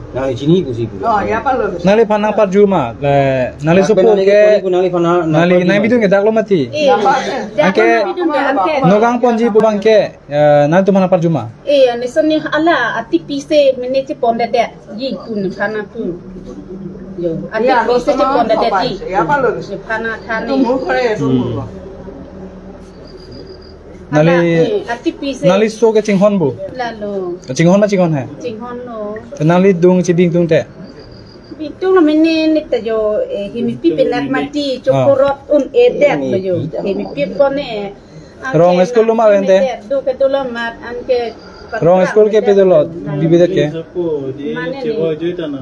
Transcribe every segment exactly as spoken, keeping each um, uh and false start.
Nangli chini pusi pu. Oh, ya, apa lo? Nangli aphan nangparju ma, le, nangli sopo ke, nangli aphan nang, nangli nangparju nang ma. Bidun ke dak lo mati. Iya. Apa? Anke, nang bidun ke, anke. Nogang ponji pu abang ke, eh, nangtum aphan nangparju ma. Iya, ne seni hala, ati pise, mene chepondedet, ji pun, sana pun. Yo, ati pise chepondedet, ji. Ya, apa lo? Yo, phana thani. Itu mukha ya, itu mukha. Nangli, eh, ati pise. Nangli so ke chinghon pu? Lalo. Chinghon ma chinghon he? Chinghon lo. To nangli dung chibing tung te? Bing tung lo mene ne ta jo, eh, hemipi penak mati, ah, chokorot un-edet lo jo. Hemipi kone. Rong school lo ma wen te? Do ke do lo mat, anke. Rong school ke pe dolo, bibi de ke? Mane ne.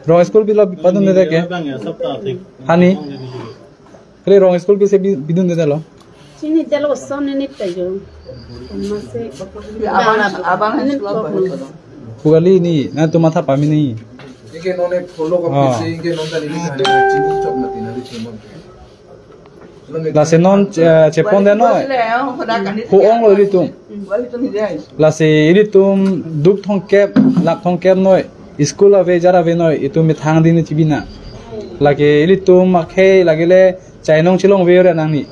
Rong school pilo padunde ke? Hani? Kali rong school pise bi-, bidunde lo? Chini delo son ne ta jo. Mase. Abang, abang ini school apa? Pugali ni, nangtum matha pame ni. Inke non ek follow ko, ah, pise, inke non tadi ni, chini chok mati nangli chimon. Lasi non, eh, chepondet noi. Hu-ong lo ilitum. Lasi ilitum duk thomkep, lak thomkep noi. School ave, jar ave noi, itum methang din chibi nang. Lake ilitum akhei, lake le chainong chelong ave ore nangli.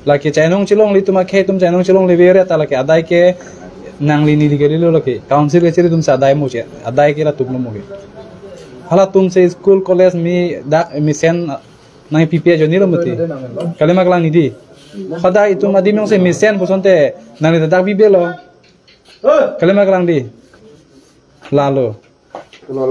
Lake chainong chelong, ilitum akhei atum chainong chelongle ave ore ta lake adai ke nangli neli ke lelo lake. Council ke chiri atum si adai mo che, adai ke latum lo mo ke. Halatum si school, college me dak mesen nangpipe ajoine lo mati. Kalima kelang ni di. Hadak itum adim jongsi mesen pu asonte nangli dak bibe lo. Kalima kelang di. Lalo.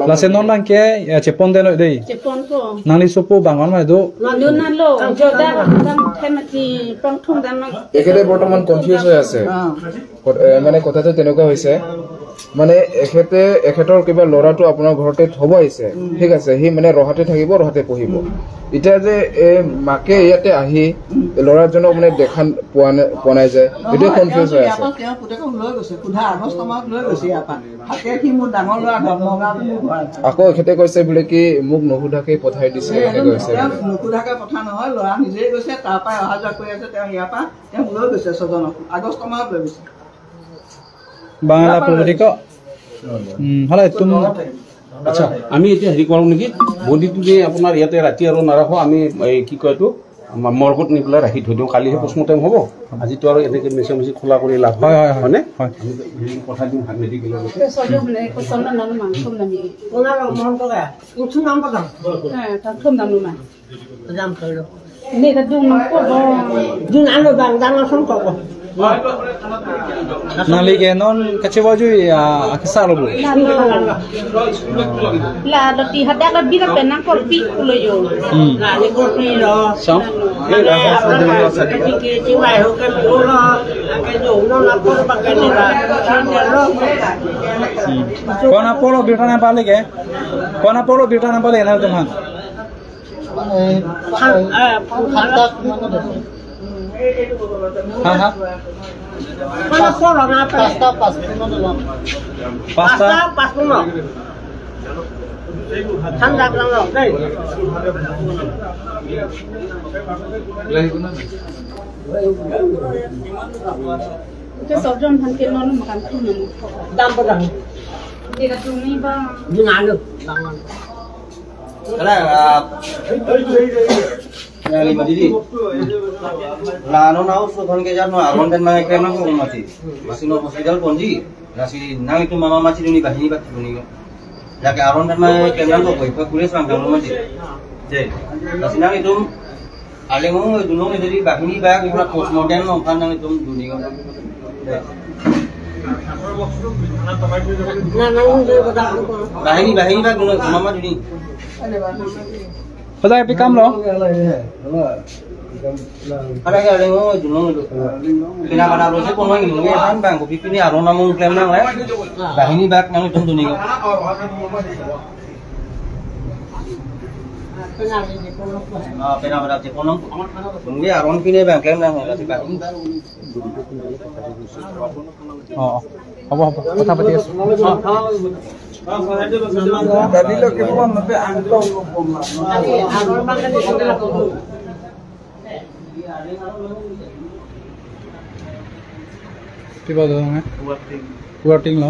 Lasi non abang ke, ya, chepondet noi dei. Chepon ko. Nangli sopo bang-an ma do. Lalo na lo. Joda bang them ati pangthum dam. এখেতে বৰ্তমান কনফিউজ হৈ আছে। অ। কত-, এ, মানে কথাটো তেনেকুৱা হৈছে, মানে এখেতে, এখেতৰ কিবা ল'ৰাটো আপোনাৰ ঘৰতে থব আহিছে, উম। ঠিক আছে, সি মানে ৰহাতে থাকিব, ৰহাতে পঢ়িব। উম। এতিয়া যে এই মাকে ইয়াতে আহি উম। ল'ৰাজনক মানে দেখা পোৱা নাই, পোৱা নাই যে, এইটো নহয়, কনফিউজ হৈ আছে। তেওঁ পুতেকক লৈ গৈছে, সোধা আগষ্ট মাহত লৈ গৈছে ইয়াৰ পৰা। থাকে সি মোৰ ডাঙৰ ল'ৰা, নগাঁৱত মোৰ ঘৰ আছে। আকৌ এখেতে কৈছে বোলে কি, "মোক নুসুধাকে পঠাই দিছে", এই, এনেকে কৈছে তেওঁ বোলে। নুসুধাকে পঠা নহয়, ল'ৰা নিজেই গৈছে, তাৰ পৰা অহা যোৱা কৰি আছে, তেওঁ ইয়াৰ পৰা তেওঁক লৈ গৈছে ছজনক, আগষ্ট মাহত লৈ গৈছে। বাংলা পুলুটিক। উম, hala itum। আচ্ছা, আমি এতিয়া হেৰি কৰোঁ নেকি, বডিটো যে আপোনাৰ ইয়াতে ৰাতি আৰু নাৰাখো, আমি এই কি কয় এইটো, আমাৰ মৰ্গত নি পেলাই ৰাখি থৈ দিওঁ, কালিহে পষ্টমৰ্টেম হ'ব। আজিতো আৰু এনেকে মিছা মিছি খোলা কৰি লাভ নাই, হয়, হয়, হয়। হয়নে? হয়। আমি হেৰি পঠাই দিওঁ মেডিকেললৈকে। Ni ta dung nang ko bo. Dun ano bang dang asong ko bo. Nangli ke non kachevajui, ah, akesa lo bo. La lo ti hadak la bira penang korpi kulo yo. Hmm. La ni korpi lo. Sam? Mane apa ka ke chiwai ho ke lo. Ke jo no na por ba ke ni la. Lo. Hmm. Kona polo birta na pale ke? Kona polo birta na pale na teman. Than-, eh, than-, than-, ha, ha. Mana polo na apa? Pasta, pasta, mana dalam? Pasta? Pasta, pasta, no. Than dak lang, no. Dei. Ke sorjon han ke non makan tu nang. Dam padang. Dia tu ni bang. Di mana? Bang. Kala, ah, ya, lima didi. La non aso than ke jar no aron pen nangkeklem nangkok mati. Masi non hospital ponji. Lasi nangtum mama machi duni, bahini bak duni. Lake aron pen nangkeklem nangkok, ipa police bang dolo machi. Dei. Lasi nangtum aleng ong dunong jadi bahini bak ipura postmortem nangphan nangtum duni. Dei. Bahini, bahini bak duni, mama duni. Pada epi kam lo? Ada ya, ada yang mau itu, mau itu. Kena pada lo sih, kono ini, kan bang, kopi ini aron nangkeklem nang le. Bahini bak nangtum duni. Ah, pena pada check kono. Nunggu aron pine bang klem nang le, si bang. Oh, oh. Habo, habo. Kotha pati aso. Tadi lo ke pon, tapi angkong lo pon lah. Kiba do nang, eh? Working lo.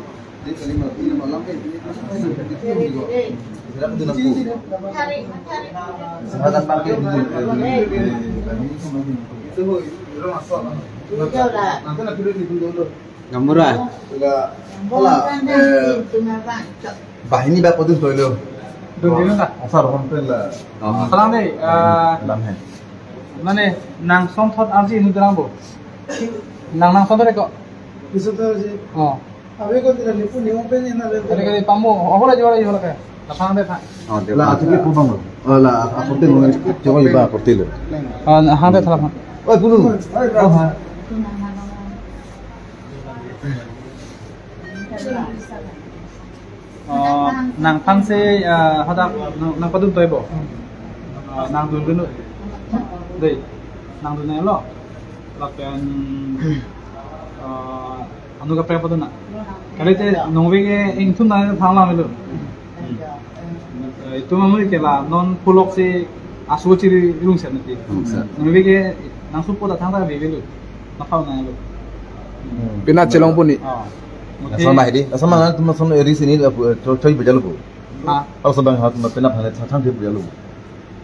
Gamura. Bahini ba podun toilo. Dundino ta? Asar hon pen la. Oh. Salam dei, eh, Salam hai. Mane, nang sonthot arji inut rang bo. Nang, nang sonthot ko. Isu to ji. Oh. Abe ko tira nipu ni open ina le. Kali kali pamu, oh, hola jawara, hola ka. Lapang de tha. Oh, de. La, atu ke pubang lo. Oh, la, aporte lo, coba iba aporte lo. Ah, hang de tha lapang. Oi, punu. Oh, ha. Oh, nangphan si, ah, hadak nang, nang padun toibo. Ah, nang dundunnon. Dei, nang dundunlo. Lapen, ah, anu kaprek padun na. Kalite nonvek ke ingthum na thang lang melo. Eh, itum amu ke la non pulok si aso chiri rung sen mati. Rung sen. Nonvek ke nang supo ta thang ta vevelo. Nakhau na lo. Hmm. Pina chelong puni. Oh. Lason bahidi. Lason mang tum lason eri sini la, eh, choi, choi bejal ko. Ha. Lason bang hat ma pina phane thang thang ke bejal ko.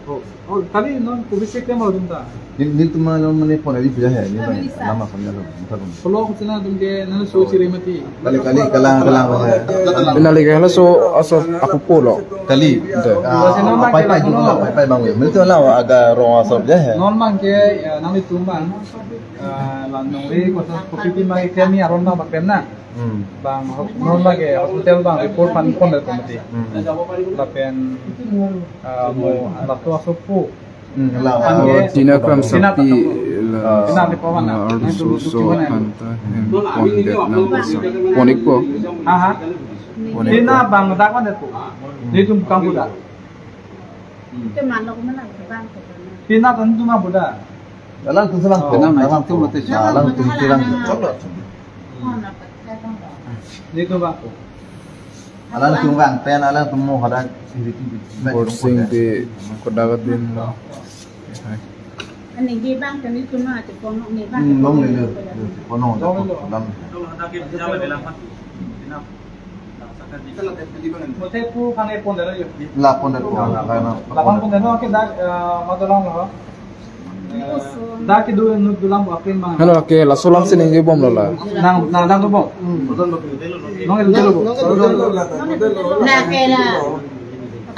Oh, oh, tadi non kubisik te mau dum ta. Ni, ni tuma non mane phone eri beja hai, ni bang lama phone lo, mata phone. Pulok sina dum ke nang so chiri mati. Kali, kali, kalang, kalang, kalang. Pina lagi halaso aso aku pulok. Kali. Ante. Ah, pai, pai, dum la, pai, pai bang. Mane tu la aga rong aso beja hai. Non bang ke, ya, nang itum bang. Ah, la nongri kosa kopi pi magi kami aron bang bak na. Hmm. Bang ho-, non lagi hospital bang report pan pon dari komiti. Hmm. Lapen, ah, mo lato asopu. Hmm, la. Pan ke Tina Kram Tina Sakti Kram. La, Tina di pawan la. Ardu so so anta hem pondet nang sa. Ponik po. Ha, ha. Ponik Tina po. Bang dak man itu. Di tum kang kuda. Ke manok mana bang ke. Pina kan tu ma buda. Alang tu selang tu, alang tu mati. Alang tu selang. Ni tu bang. Alang tu bang pen alang tu mo hada. Borsing di koda ka din lo. Ani di bang kan itu ma ti kono ni bang. Hmm, long ni lo. Kono dalam. Muthe pu phane pon dalo yo. La pon dalo, la, la, la. La pon pon dalo ke dak, eh, ma dolang lo. Eh, dak ke du nu dulang bo apin bang. Hello, ke laso alam si ningje bomlo la. Nang, nang dak dobom. Nong el dalo bo. Na ke la.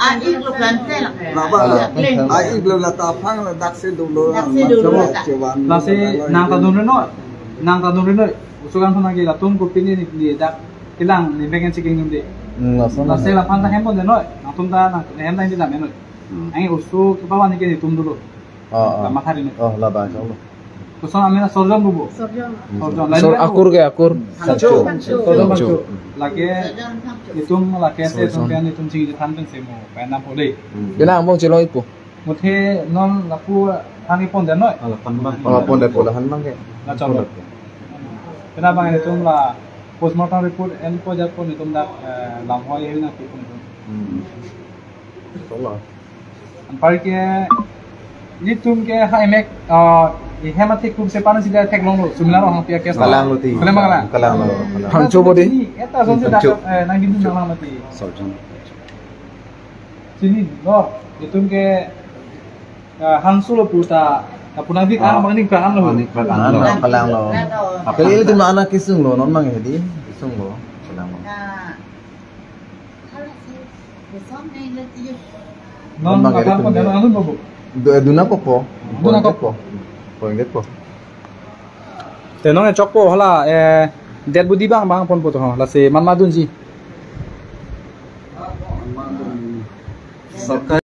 A ik lo kan te la ke. La ba la. A ik lo la ta phang la dak si dolo. Dak si dolo la ta. Lasi nang ta dun noi. Nang ta dun noi. Usukan phana ke latum ko pini ni, ni dak kelang ni pengen checking dun de. Hmm, lason. Lasi laphan ta hem pon de noi. Nangtum ta nang hem ta hindi dam noi. Hmm. Ang usu kepawan ke netum dolo. Ah, ah. Lama hari noi. Oh, la ba, insya Allah. Koson amen Sorjon bubu. Sorjon. Sorjon. Sor akur ke akur. Pangcho. Sorjon Pangcho. Pangcho. Lake netum lake se Sorjon. Tum pen netum ching je than pen se mo. Pen nam pole. Hmm. Bina angbong chelong ipo. Muthe non lapu thani pon de noi. Ala pon bang. Oh, pon de pon han bang ke. Na chong. Pon de. Kena bang netum la Postmortem report enpo ajat pen itum dak, eh, lamhoi hei nangkepon itum. Hmm. Tolo. Anparke ilitum ke ha emek, ah, ihem athe kum sepan sida theklonglo, Sumila Ronghangpi a-case. Kalanglo ti. Kalanglo. Kalanglo. Thangcho bodi. Eta ason si dak, eh, nangdun nanglang mati. Sojong. Chinilo, itum ke, ah, hangsulo puta, ah, punangdik, ah, bang ning ka-anlo. Bang ning ka-anlo. Kalanglo. Kali ilitum anak kesunglo, non mang hedi, kesunglo, kalanglo. Non mang hedi, apa tum pon dia. Anu bobo. Du-, duna popo. Duna popo. Poin det po. Te non e chokpo hala, eh, dead body bang bang ponpo to ho, lasi man ma dunji. Sorkar